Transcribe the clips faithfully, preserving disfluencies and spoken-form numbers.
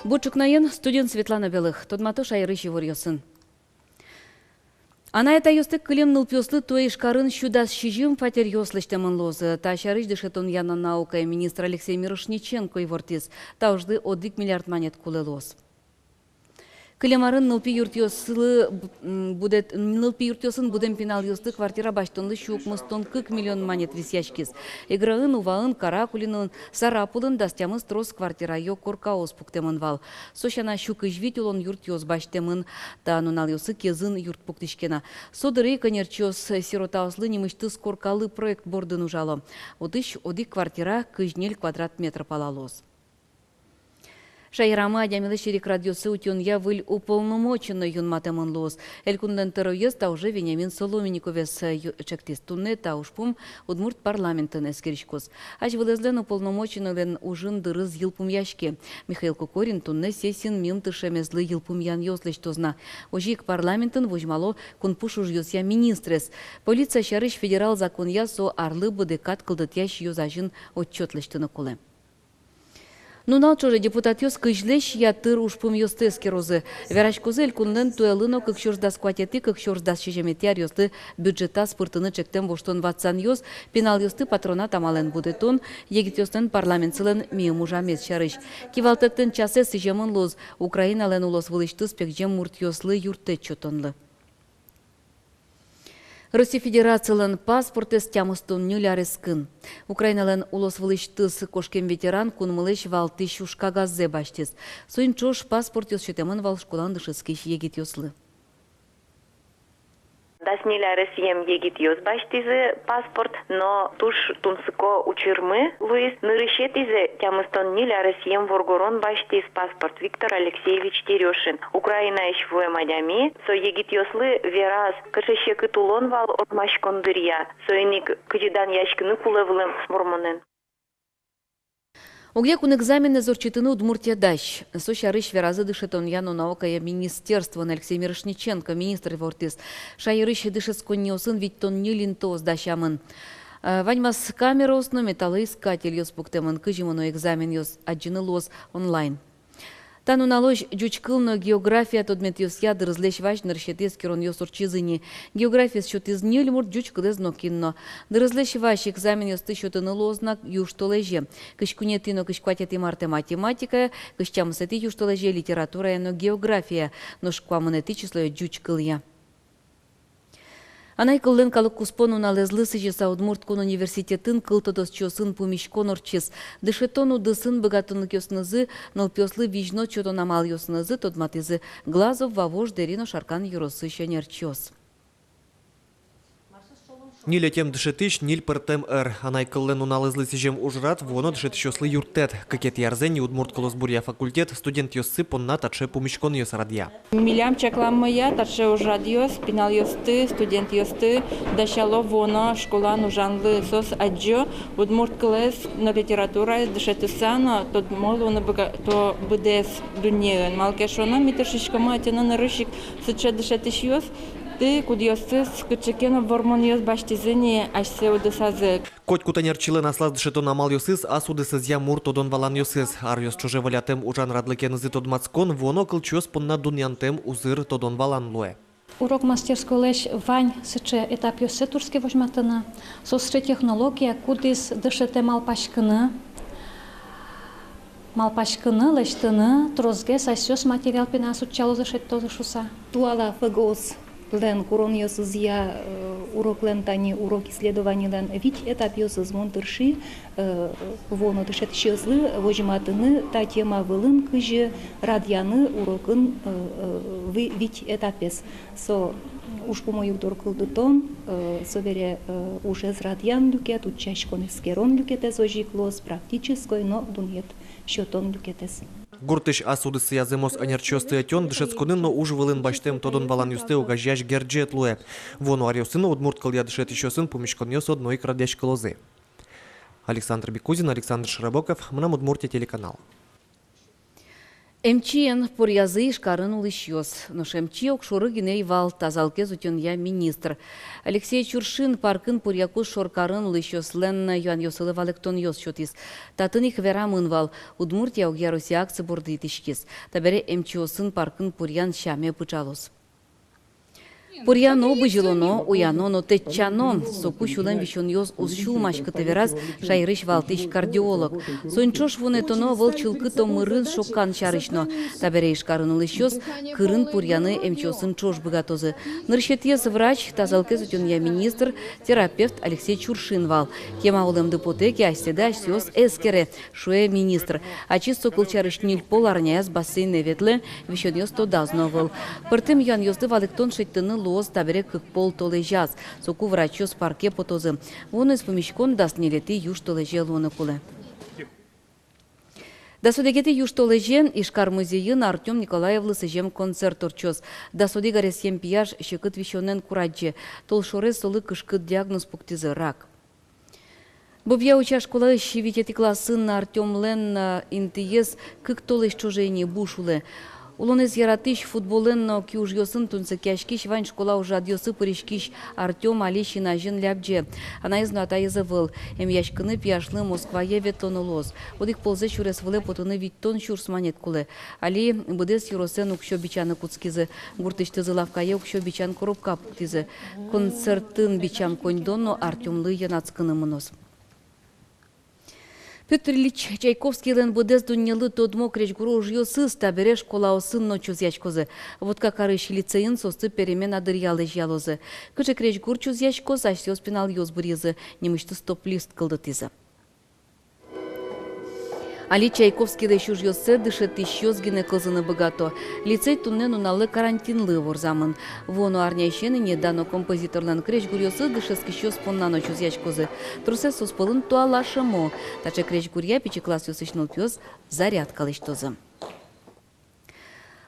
Бур ӵукнаен, студиын Светлана Белых. Тодмато шаерысь иворъёсын. Анай-атайёстэк кылем нылпиослы туэ Ижкарын сю дас сизьым патеръёс лэсьтэмын луозы. Та сярысь дышетонъя но наукая министр Алексей Мирошниченко ивортӥз. Та ужлы одӥг миллиард манет кулэ луоз. Кылем арын нылпи юртъёслы б-, м, будэт-, нылпи юртъёсын будэм пиналъёслы квартира басьтонлы сю укмыстон кык миллион манет висъяськиз. Эграын, Уваын, Каракулинын, Сарапулын дас тямыс трос квартираё коркаос пуктэмын вал. Со сяна, сю кызь вить улон юртъёс басьтэмын. Та нуналъёсы Кезын юрт пуктӥське на. Со дыре ик ӧнерчиос сиротаослы нимысьтыз коркалы проект бордын ужало. Отысь одӥг квартира кызь ньыль квадрат метр пала луоз. Шаерамы адямилэсь эрикрадъёссэ утёнъя выль уполномоченной юнматэмын луоз. Элькунлэн тӧроез та уже Вениамин Соломиниковез, э, ю-, чектӥз. Туннэ та ужпум удмурт парламентын эскериськоз. Азьвылэзлэн уполномоченнойлэн ужын дырыз йылпумъяське. Михаил Кокорин туннэ сессиын мимала тыршемезлы йылпумъянъёс лэсьтоз на. Озьы ик парламентын возьмало кунпуш ужъёсъя министрез. Полиция сярысь федерал законъя со арлы быдэ кат кылдытъясь ёз азьын отчёт лэсьтыны кулэ. Нунал ӵоже депутатъёс кызьлэсь ятыр ужпумъёсты эскерозы. Вераськозы элькунлэн туэлы но кык сюрс дас куатетӥ, кык сюрс дас сизьыметӥ аръёслы бюджетаз пыртыны чектэм воштон-ватсанъёс, пиналъёсты патронат амалэн будэтон, егитъёслэн парламентсылэн миым ужамез сярысь. Кивалтэтлэн часэз сӥземын луоз Украиналэн улосвылысьтыз пегӟем муртъёслы юрттэт сётонлы. Россия Федерацилэн паспортэз тямыстон ньыль арескын. Украиналэн улосвылысьтыз кошкем ветеран кунмылэсь валтӥсь ужкагаззэ басьтӥз. Соин ӵош паспортъёс сётэмын вал школаын дышетскись егитъёслы. Дас ньыль аресъем егитъёс басьтӥзы паспорт, но туж тунсыко учырмы луиз. Нырысетӥзэ тямыстон ньыль аресъем воргорон басьтӥз паспорт, Виктор Алексеевич Терёшин. Украинаысь вуэм адями, со егитъёслы вераз, кыӵе секыт улон вал ожмаськон дыръя, соин ик кызьы данъяськыны кулэ вылэм вормонэн. Огъя кун экзаменэз ортчытыны Удмуртия дась. Со сярысь веразы дышетонъя но наукая министерствоын. Алексей Мирошниченко министр ивортӥз. Шаерысь дышетсконниосын витьтон ньыль интыос дасямын. Э, ваньмаз камераос но металлоискательёс пуктэмын. Кызьы мыно экзаменъёс, адӟыны луоз онлайн. Та нуналозь ӟуч кыл но география тодметъёсъя дырызлэсь вазь нырысетӥ эскеронъёс ортчизы ини. Географиез сётӥз ньыль мурт, ӟуч кылэз нокин но. Дырызлэсь вазь экзаменъёсты сётыны луоз на южтолэзе. Кызь куинетӥ но кызь куатетӥ мартэ математикая, кызь тямысэтӥ южтолэзе литературая но география, нош куамынэтӥ числое ӟуч кылъя. Анай кыллэн калык куспо нуналэзлы сӥзьыса Удмурт кун университетын кыл тодосчиосын пумиськон ортчиз. Дышетон удысын быгатонлыкъёсынызы, нылпиослы визьнод сётон амалъёсынызы тодматӥзы Глазов, Вавож, Дэри но Шаркан ёросысь ӧнерчиос. Ньылетӥ дышетӥсь, ньыль пӧртэм ӧр. Анай кыллэн нуналэзлы сӥзем ужрад вуоно дышетӥсьёслы юрттэт. Кыкетӥ арзэ ини удмурт кылосбуръя факультет студентъёссы понна таӵе пумиськонъёс радъя. Милям чакламмыя, таӵе ужрадъёс пиналъёсты, студентъёсты дасяло вуоно школаын ужанлы. Соос адӟо удмурт кылэз но литератураез дышетыса но тодмо луыны быга-, то быдэс дуннеын. Малы ке шуоно, ми тыршиськомы ӧтьыны нырысь ик сыӵе дышетӥсьёсты, кудъёсыз кыӵе ке но вормонъёс басьтӥзы ини асьсэ удысазы. Котькуд ӧнерчилэн аслаз дышетон амалъёсыз, ас удысэзъя мур тодон-валанъёсыз. Аръёс ӵоже волятэм ужан радлыкенызы тодматскон вуоно кылчиос понна дунъянтэм узыр тодон-валан луэ. Урок мастерскойлэсь вань сыӵе этапъёссэ турттӥське возьматыны. Со сыӵе технология, кудӥз дышетэ малпаськыны, малпаськыны, лэсьтыны, тросгес асьсэос материал пиналъёс утчалозы, шедьтозы шуыса. Туала ФГОС-лэн куронъёсызъя, э, уроклэн, тани урок исследованилэн вить этапъёсыз. Мон тырши, э, вуоно дышетӥсьёслы возьматыны та тема вылын, кызьы радъяны урокын, э, э, ви-, вить этапез. Со ужпумо югдур кылдытон, э, собере, э, ужез радъян люкет, утчаськон-эскерон люкетэз озьы ик луоз, практической но дунъет сётон люкетэз. Гуртысь ас удысъя зэмос ӧнерчиосты ӧтён дышетсконын но уж вылын басьтэм тодон-валанъёсты огазеясь герӟет луэ. Вуоно аръёсы но удмурт кылъя дышетӥсьёсын пумиськонъёс одно ик радъяськылозы. Александр Бекузин, Александр Широбоков, «Мынам Удмуртие» телеканал. Эмчиен поръязы Ижкарын улӥсьёс. Нош эмчи огшоры гинэ ӧй вал, тазалыкез утёнъя министр. Алексей Чуршин паркын поръякуз шоркарын улӥсьёслэн юанъёссылы валэктонъёс сётӥз. Татын ик верамын вал, Удмуртия огъя Россия акци борды итӥськиз. Табере эмчиосын паркын поръян сяме пыӵалоз. Поръяно, бызьылоно, уяно но тэтчано. Соку сюлэм висёнъёс уз сюлмаськыты, вераз шаерысь валтӥсь кардиолог. Соин ӵош вунэтоно ӧвӧл чылкыт омырын шокан сярысь но. Табере Ижкарын улӥсьёс кырын поръяны эмчиосын ӵош быгатозы. Нырысетӥез врач, тазалыкез утёнъя министр, терапевт Алексей Чуршин вал. Кема улэмды потэ ке, асьсэды асьсэос эскере, шуэ министр. Ачиз со, кылсярысь, ньыль пол арняяз бассейнэ ветлэ, висёнъёс тодаз но ӧвӧл. Пӧртэм юанъёслы валэктон шедьтыны луоз табере кык пол толэзяз. Соку врачъёс парке потозы. Вуоно пумиськон дас ньылетӥ южтолэзе луыны кулэ. Дас одӥгетӥ южтолэзе Ижкар музейын Артём Николаевлы сӥзем концерт ортчоз. Дас одӥг аресъем пияш секыт висёнэн курадӟе. Толшорез солы кышкыт диагноз пуктӥзы: рак. Бобья-Уча школаысь витетӥ классын Артёмлэн, а, интыез кык толэзь ӵоже ини буш улэ. Улонэз яратӥсь, футболэн но киужъёсын тунсыкъяськись, вань школа ужрадъёсы пыриськись Артём али син азьын лябӟе. Анаез но атаез ӧвӧл. Эмъяськыны пияшлы Москвае ветлоно луоз. Одӥг ползэ сюрес вылэ потыны витьтон сюрс манет кулэ. Али быдэс ёросэн уксё бичаны кутскизы. Гуртысьтызы лавкае уксё бичан коробка пуктӥзы. Концертын бичам коньдон но Артёмлы йӧнатскыны мыноз. Пётр Ильич Чайковскийлэн быдэс дуннелы тодмо крезьгуро ужъёсыз табере школаосын но чузъяськозы. Воткакарысь лицейын соосты перемена дыръя лэзьялозы. Кыӵе крезьгур чузъяськоз, асьсэос пиналъёс быръизы, нимысьтыз стоп-лист кылдытӥзы. Али Чайковскийлэсь ужъёссэ дышетӥсьёс гинэ кылзыны быгато. Лицей туннэ нуналлы карантинлы ворзамын. Вуоно арняысен ини дано композиторлэн крезьгуръёсыз дышетскисьёс понна но чузъяськозы. Тросэз соос пӧлын туала шӧмо. Таӵе крезьгуръя пичи классъёсысь нылпиос зарядка лэсьтозы.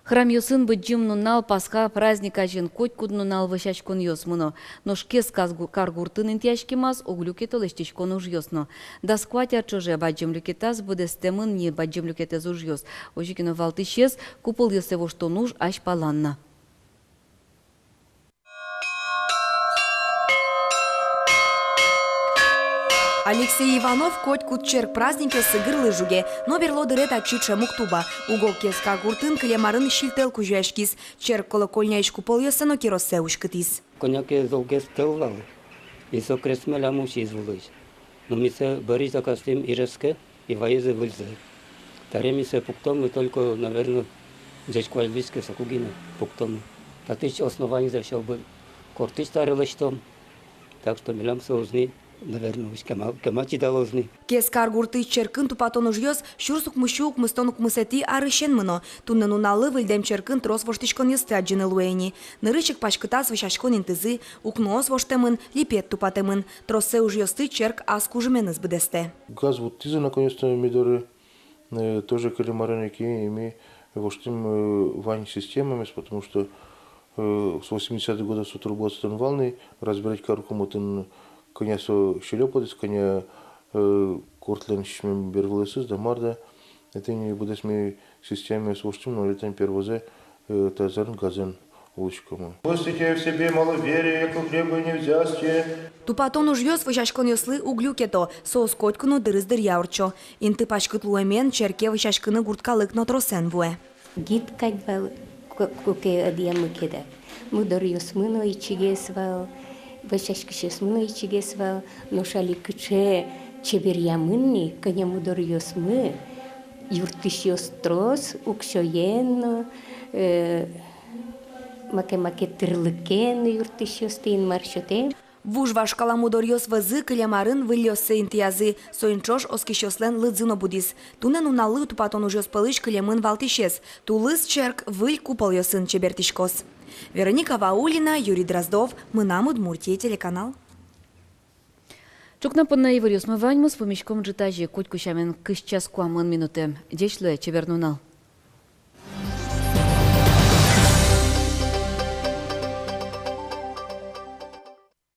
Храмъёсын Быдӟым нунал, Пасха праздник азьын, котькуд нунал вӧсяськонъёс мыно. Нош Кез каз-, каргуртын интыяськемаз уг люкето лэсьтӥськон ужъёс но. Дас куать ар ӵоже бадӟым люкетаз быдэстэмын ни бадӟым люкетэз ужъёс. Озьы ке но валтӥсез — куполъёссэ воштон уж азьпалан на. Алексей Иванов котькуд черк праздникъёсы гырлы жуге, но берло дыре татчы ӵем уг тубы. Уго Кез каргуртын кылем арын сильтӧл кузёяськиз, черк колокольняысь куполъёссэ но кироссэ уськытӥз. Кӧня ке золгес тӧл вал, и со крест милям усиз вылысь. Но ми сое бӧрысь заказтӥм Ижевске, и ваизы выльзэ. Таре ми сое пуктомы, только, наверно, ӟеч куазь луиз ке, соку гинэ пуктомы. Татысь основанизэ всё бы кортысь таре лэсьтом. Так что милям со уз ни, наверно, уз кема, кема чидалоз ни. Кез каргуртысь черкын тупатон ужъёс сюрс укмыссю укмыстон укмысэтӥ арысен мыно. Туннэ нуналлы выльдэм черкын трос воштӥськонъёсты адӟыны луэ ини. Нырысь ик паськытаз вӧсяськон интызы, укноос воштэмын, липет тупатэмын. Троссэ ужъёсты черк ас кужыменыз быдэстэ. Газ вуттӥзы наконец-то ми доры. Э, тоже кылем арын ик ми воштӥм, э, вань системамес, потому что, э, с восьмидесятых годов со трубаос отын вал ни, разбирать карыкум отын, кӧня со щелёпотӥз, кӧня, э, гуртлэн сисьмем бервылъёсыз да мар да. Тӥни быдэс ми системамес воштӥм, но летэн первойзэ, э, та азьын газэн улӥськомы. Мыслите о себе маловерие, яко хлеба и невзястия. Тупатон ужъёс вӧсяськонъёслы уг люкето, соос котьку но дырыз дыръя ортчо. Инты паськыт луэмен черке вӧсяськыны гурт калык но тросэн вуэ. Гид кадь вал, ку-, куке ӧдъямы ке дак. Мудоръёсмы но ичигес вал, вӧсяськисьёсмы но ичигес вал, нош али кыӵе чеберъямын ни, кӧня мудоръёсмы, юрттӥсьёс трос, уксёен но, э, маке-маке тӥрлыкен юрттӥсьёсты Инмар сётэ. Вуж вашкала мудоръёс вӧзы кылем арын выльёссэ интыязы, соин ӵош оскисьёслэн лыдзы но будӥз. Туннэ нуналлы тупатон ужъёс пӧлысь кылемын валтӥсез. Тулыс черк выль куполъёсын чебертӥськоз. Вероника Ваулина, Юрий Дроздов, «Мынам Удмуртие» телеканал. Ӵукна понна иворъёсмы ваньмыз, пумиськом ӝытазе, котьку сямен, кызь час куамын минутэ. Ӟеч луэ, чебер нунал.